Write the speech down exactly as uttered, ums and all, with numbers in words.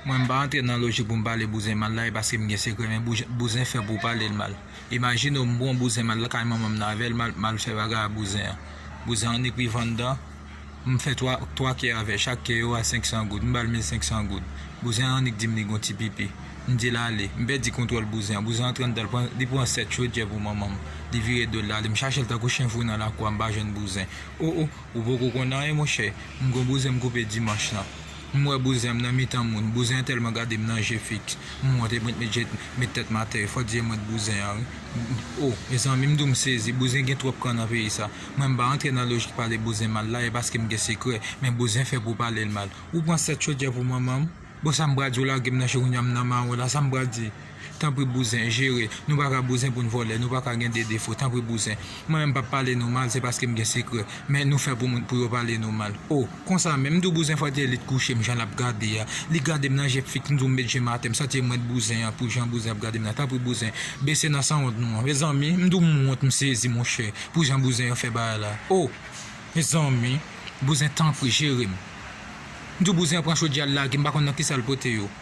Mwen, m pa antre nan lojik pou m pale bouzen mal la, e paske m gen sekrè, men bouzen fè pou w pale l mal. Imajine w, m pran bouzen m al lakay manman m nan avè l, m al, m al fè bagay a bouzen an. Bouzen an annik rive anndan, m fè twa, twa kè avè l, chak kè yo a senk san goud, m ba l mil senk san goud. Bouzen an annik di m li gon ti pipi. M di l ale, m pèdi kontwòl bouzen an. Bouzen an antre anndan, li pran, li pran sèt chodyè pou manman m. Li vire do l, l ale. M chache l tankou chen foure nan lakou a, m pa jwenn bouzen. O, o, ou poko konn anyen, monchè. M gon bouzen m koupe dimanch lan. M wè bouzen m nan mitan moun. Bouzen an tèlman gade m nan je fiks. M wont, e mwen met je, met tèt m atè. Fò di e mwen t bouzen an, wi. O, mezanmi, m di w m sezi. Bouzen gen twòp kan nan peyi sa. Mwen, m pa antre nan lojik pale bouzen mal la, e paske m gen sekrè. Men bouzen fè pou w pale l mal. Ou pran sèt chodyè pou manman m? Bon, sa m pral di w, lage m nan je, kounye a m nan mawon la, sa m pral di? Tanpri bouzen, jere. Nou pa ka bouzen pou n vòlè, nou pa ka gen de defo, tanpri bouzen. Mwen menm m p ap pale nou mal, se paske m gen sekrè. Men nou fè pou moun, pou yo pale nou mal. O, konsa menm, m di w bouzen fò te li t kouche m jan l ap gade a. Li gade m nan je fiks, m di w m met je m atè, m santi e mwen t bouzen an, pou jan bouzen ap gade m nan. Tanpri bouzen, bese nan sanwont nou an. Mezanmi, m di w m wont, m sezi, monchè, pou jan bouzen an fè bagay la. O, mezanmi, bouzen tanpri, jere m. M di w bouzen an pran chodyè al lage, m pa konn nan kisa l pote yo.